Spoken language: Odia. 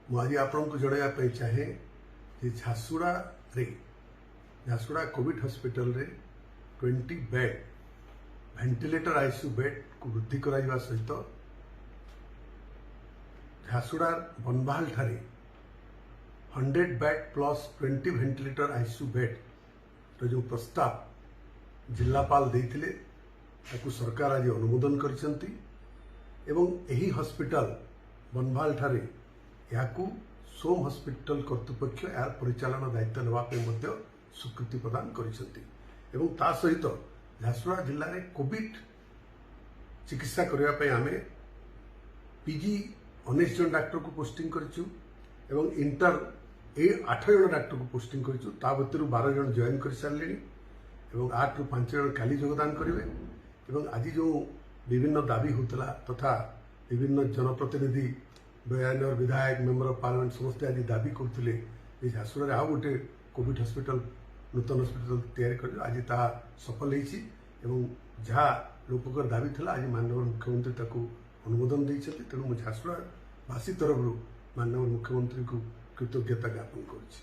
ମୁଁ ଆଜି ଆପଣଙ୍କୁ ଜଣାଇବା ପାଇଁ ଚାହେଁ ଯେ ଝାରସୁଗୁଡ଼ାରେ, ଝାରସୁଗୁଡ଼ା କୋଭିଡ ହସ୍ପିଟାଲରେ 20 ବେଡ୍ ଭେଣ୍ଟିଲେଟର ଆଇସିୟୁ ବେଡ୍କୁ ବୃଦ୍ଧି କରାଯିବା ସହିତ ଝାରସୁଗୁଡ଼ା ବନବାହାଲଠାରେ 100 ବେଡ୍ ପ୍ଲସ୍ 20 ଭେଣ୍ଟିଲେଟର ଆଇସିୟୁ ବେଡ୍ର ଯେଉଁ ପ୍ରସ୍ତାବ ଜିଲ୍ଲାପାଳ ଦେଇଥିଲେ, ତାକୁ ସରକାର ଆଜି ଅନୁମୋଦନ କରିଛନ୍ତି ଏବଂ ଏହି ହସ୍ପିଟାଲ ବନବାହାଲଠାରେ ଏହାକୁ ସୋମ୍ ହସ୍ପିଟାଲ କର୍ତ୍ତୃପକ୍ଷ ଏହାର ପରିଚାଳନା ଦାୟିତ୍ୱ ନେବା ପାଇଁ ମଧ୍ୟ ସ୍ୱୀକୃତି ପ୍ରଦାନ କରିଛନ୍ତି। ଏବଂ ତା ସହିତ ଝାରସୁଗୁଡ଼ା ଜିଲ୍ଲାରେ କୋଭିଡ ଚିକିତ୍ସା କରିବା ପାଇଁ ଆମେ ପିଜି 19 ଜଣ ଡାକ୍ତରକୁ ପୋଷ୍ଟିଂ କରିଛୁ ଏବଂ ଇଣ୍ଟର ଏଇ 8 ଜଣ ଡାକ୍ତରକୁ ପୋଷ୍ଟିଂ କରିଛୁ। ତା ଭିତରୁ 12 ଜଣ ଜଏନ୍ କରିସାରିଲେଣି ଏବଂ 8ରୁ 5 ଜଣ କାଲି ଯୋଗଦାନ କରିବେ। ଏବଂ ଆଜି ଯେଉଁ ବିଭିନ୍ନ ଦାବି ହେଉଥିଲା ତଥା ବିଭିନ୍ନ ଜନପ୍ରତିନିଧି, ବୟାନର ବିଧାୟକ, ମେମ୍ବର ଅଫ୍ ପାର୍ଲାମେଣ୍ଟ ସମସ୍ତେ ଆଜି ଦାବି କରୁଥିଲେ ଯେ ଝାରସୁଗୁଡ଼ାରେ ଆଉ ଗୋଟେ କୋଭିଡ ହସ୍ପିଟାଲ, ନୂତନ ହସ୍ପିଟାଲ ତିଆରି କରିବେ, ଆଜି ତାହା ସଫଳ ହେଇଛି। ଏବଂ ଯାହା ଲୋକଙ୍କର ଦାବି ଥିଲା, ଆଜି ମାନ୍ୟବର ମୁଖ୍ୟମନ୍ତ୍ରୀ ତାକୁ ଅନୁମୋଦନ ଦେଇଛନ୍ତି। ତେଣୁ ମୁଁ ଝାରସୁଗୁଡ଼ାବାସୀ ତରଫରୁ ମାନ୍ୟବର ମୁଖ୍ୟମନ୍ତ୍ରୀଙ୍କୁ କୃତଜ୍ଞତା ଜ୍ଞାପନ କରୁଛି।